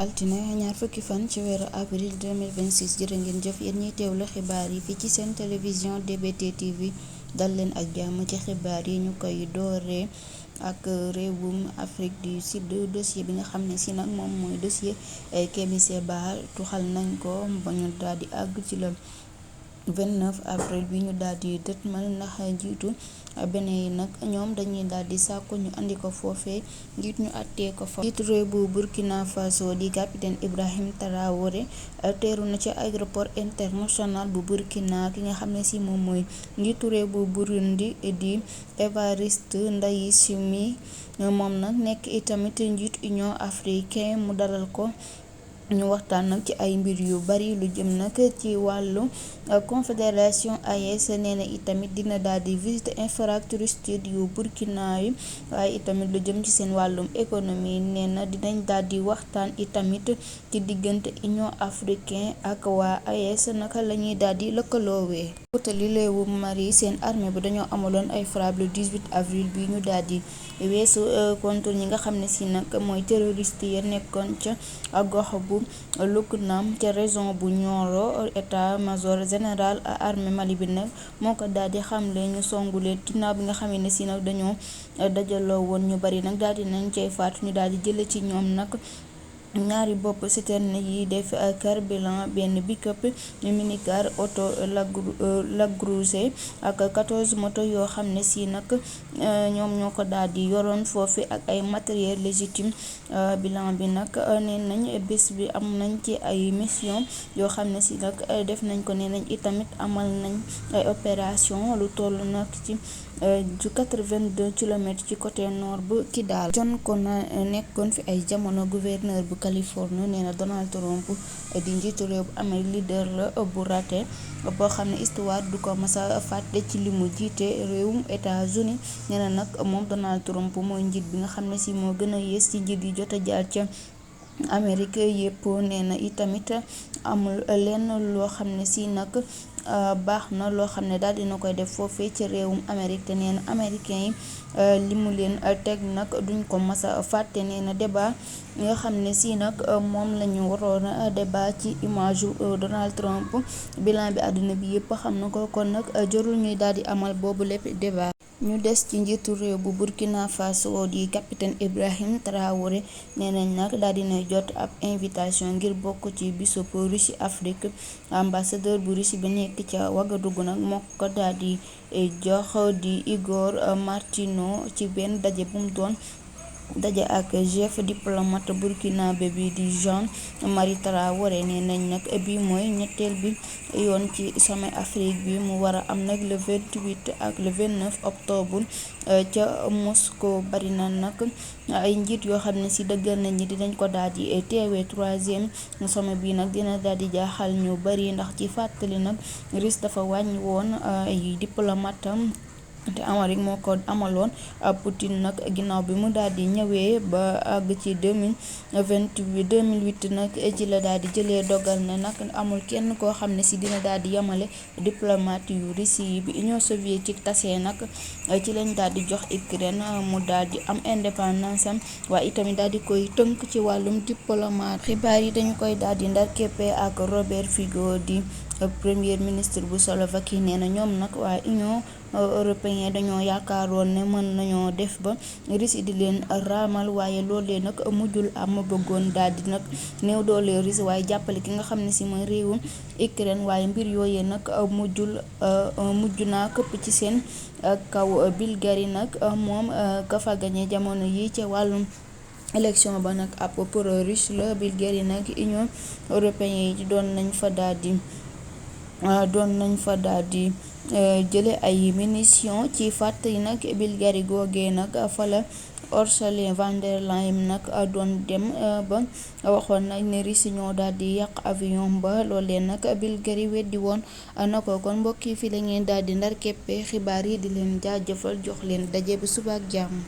altine ñaar fukki fan ci weeru avril 2026 jërë ngeen jëf yéen ñiy teewlu xibaar yi fii ci seen télévision DBT TV dal leen ak jàmm ci xibaar yi ñu koy dooree ak réewum Afrique du Sud. Dossier bi nga xam ne si nag moom mooy dossier Kémi Séba tuxal nañ ko ba ñu daal di àgg ci la 29 avril bi ñu daal di dëtmal ndax njiitu beneen yi nag ñoom dañuy daal di sàkku ñu andi ko foofee ngir ñu àttee ko fa. njiitu réew bu Burkina Faso di capitaine Ibrahim Traoré teeru na ci aéroport international bu Burkina ki nga xam ne si moom mooy njiitu réew bu Burundi di Evariste Ndayishimiye moom nag nekk itamit njiitu Union africaine mu dalal ko. ñu waxtaan nag ci ay mbir yu bari lu jëm nag ci wàllu confédération AES nee na itamit dina daal di visiter infrastructure yu Burkina yi waaye itamit lu jëm ci seen wàllum économie nee na dinañ daal di waxtaan itamit ci diggante Union africaine ak waa AES naka la ñuy daal di lëkkaloowee. wutali léewu Mali seen armée bi dañoo amaloon ay frappe le 18 avril bi ñu daal di weesu contre ñi nga xam ne si nag mooy terroriste ya nekkoon ca gox bu Luknam ca région bu Nioro. état major général armée Mali bi nag moo ko daal di xamle ñu songu leen ginnaaw bi nga xam ne si nag dañoo dajaloo woon ñu bari nag daal di nañ cay faatu ñu daal di jële ci ñoom nag ñaari bopp citerne yi def carburant benn pick-up minicar auto lacrosé ak 14 moto yoo xam ne si nag ñoom ñoo ko daal di yoroon foofu ak ay matériel légitime. bilan bi nag nee nañ bés bi am nañ ci ay mission yoo xam ne si nag def nañ ko nee nañ itamit amal nañ ay opération lu toll nag ci 82 kilomètres ci côté nord bu Kidal. John Kona nekkoon fi ay jamono gouverneur bu Californie nee na Donald Trump di njiitu réew bu amee leader la bu raté boo xam ne histoire du ko masa fàtte ci li mu jiite réewum États-Unis nee na nag moom Donald Trump mooy njiit bi nga xam ne si moo gën a yées ci njiit yi jot a jaar ca Amérique yëpp. nee na itamit amul lenn loo xam ne si nag baax na loo xam ne daal dina koy def foofee ci réewum Amérique te nee na américain yi li mu leen teg nag duñ ko mas a fàtte. nee na débat nga xam ne si nag moom la ñu waroon a débat ci image Donald Trump bilan bi àdduna bi yëpp xam na ko kon nag jarul ñuy daal di amal boobu lépp débat. ñu des ci njiitu réew bu Burkina Faso di capitaine Ibrahim Traoré nee nañ nag daal dina jot ab invitation ngir bokk ci bisub Russie Afrique. ambassadeur bu Russie bi nekk ca Ouagadougou nag moo ko daal di jox di Igor Martino ci benn daje bu mu doon daje ak chef diplomate burkinabé bi di Jean-Marie Traoré. nee nañ nag bi mooy ñetteel bi yoon ci sommet Afrique bi mu war a am nag le 28 ak le 29 octobre ca Moscou. bari na nag ay njiit yoo xam ne si dëggal nañ ñi dinañ ko daal di teewee 3e sommet bi nag dina daal di jaaxal ñu bari ndax ci fàttali nag Russie dafa wàññi woon ay diplomatam te Amérique moo ko amaloon. Poutine nag ginnaaw bi mu daal di ñëwee ba àgg ci 2008 nag ci la daal di jëlee dogal ne nag amul kenn koo xam ne si dina daal di yemale diplomate yu Russie yi. bi Union soviétique tasee nag ci lañ daal di jox Ukraine mu daal di am indépendance am waaye itamit daal di koy tënk ci wàllum diplomate. xibaar yi dañu koy daal di ndar képpe ak Robert Fico di premier ministre bu Slovaquie. nee na ñoom nag waa Union européen dañoo yaakaaroon ne mën nañoo def ba Russie di leen raamal waaye loolee nag mujjul am. bëggoon daal di nag néew doole Russie waaye jàppale ki nga xam ne si mooy réewum Ukraine waaye mbir yooyee nag mujj naa këpp ci seen kaw. Bulgarie nag moom ka fa gañe jamono yi ca wàllum élection ba nag ab pro-russe la. Bulgarie nag Union européen yi doon nañ fa daal di jële ay munitions ci fàttali nag Bulgarie googee nag fa la Ursula von der Leyen nag doon dem ba waxoon nañ ne Russie ñoo daal di yàq avion ba loolee nag Bulgarie weddi woon na ko. kon mbokk yi fi la ngeen daal di ndar képpe xibaar yi di leen jaajëfal jox leen daje bi suba ak jàmm.